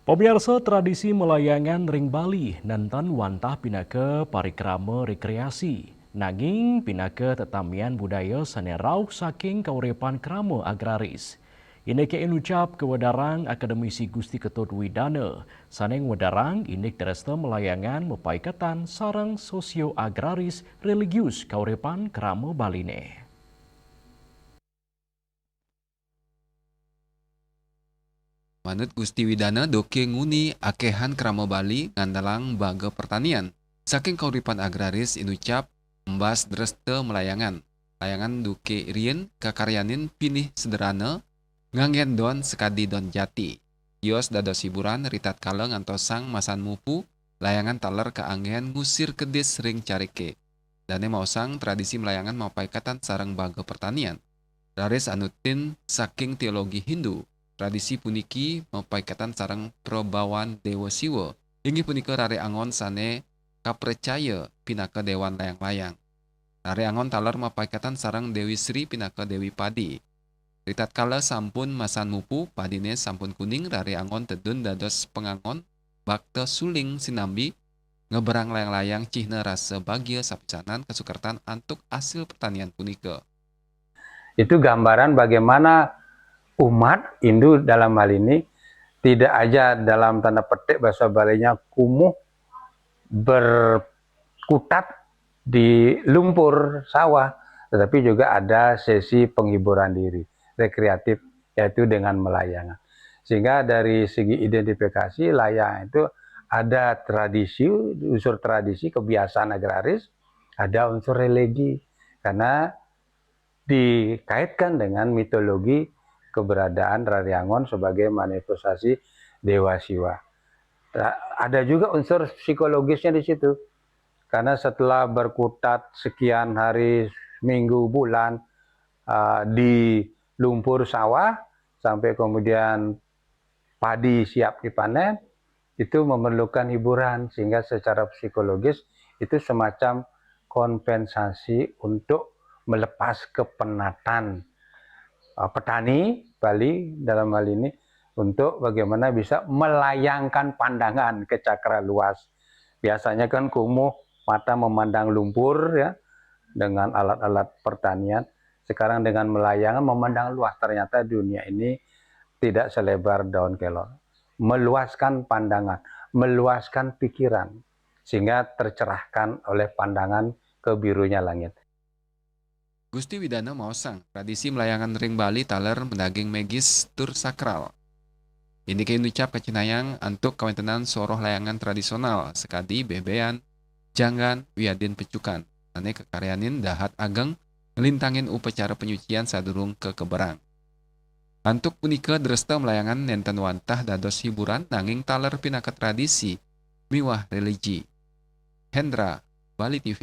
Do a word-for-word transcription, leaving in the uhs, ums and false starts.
Pamiarsa, tradisi melayangan ring Bali nenten wantah pinaka parikrama rekreasi, nanging pinaka tetamian budaya sane rauh saking kauripan krama agraris. Indike inucap kawedarang Akademisi Gusti Ketut Widana, sane ngwedarang indik dresta melayangan mapaiketan sareng sosio-agraris religius kauripan krama Baline. Manut Gusti Widana, duke nguni akehan krama Bali ngandelang baga pertanian. Saking kauripan agraris inucap embas dresta melayangan. Layangan duke riin kakaryanin pinih sederhana, nganggen don sakadi don jati. Tios dados hiburan ritatkala ngantosang masan mupu, layangan taler kaanggen ngusir kedis ring carike. Dane maosang tradisi melayangan mapaiketan sareng baga pertanian. Raris anutin saking teologi Hindu, tradisi puniki mapaiketan sareng prabawan Dewa Siwa, inggih punika rare angon sane kapracaya pinaka dewan layang-layang. Rare angon taler mapaiketan sareng Dewi Sri pinaka Dewi Padi. Ritatkala sampun masan mupu, padine sampun kuning, rare angon tedun dados pangangon bakta suling sinambi, ngeberang layang-layang cihna rasa bagia sapisanan kasukertan antuk asil pertanian punika. Itu gambaran bagaimana umat Hindu dalam hal ini tidak aja dalam tanda petik bahasa Balinya kumuh berkutat di lumpur sawah, tetapi juga ada sesi penghiburan diri, rekreatif, yaitu dengan melayangan. Sehingga dari segi identifikasi, layang itu ada tradisi, unsur tradisi, kebiasaan agraris, ada unsur religi. Karena dikaitkan dengan mitologi keberadaan Rariangon sebagai manifestasi Dewa Siwa. Nah, ada juga unsur psikologisnya di situ. Karena setelah berkutat sekian hari, minggu, bulan, uh, di lumpur sawah, sampai kemudian padi siap dipanen, itu memerlukan hiburan, sehingga secara psikologis itu semacam kompensasi untuk melepas kepenatan, uh, petani Bali dalam hal ini, untuk bagaimana bisa melayangkan pandangan ke cakra luas. Biasanya kan kumuh mata memandang lumpur, ya, dengan alat-alat pertanian. Sekarang dengan melayangan memandang luas, ternyata dunia ini tidak selebar daun kelor. Meluaskan pandangan, meluaskan pikiran, sehingga tercerahkan oleh pandangan ke birunya langit. Gusti Widana maosang, tradisi melayangan ring Bali taler madaging magis tur sakral. Indike inucap kacihnayang antuk kawentenan soroh layangan tradisional sakadi behbean, janggan, wiadin pecukan, sane kakaryanin dahat ageng nglintangin upacara panyucian sadurung kakeberang. Antuk punika, dresta melayangan nenten wantah dados hiburan, nanging taler pinaka tradisi miwah religi. Hendra, Bali T V.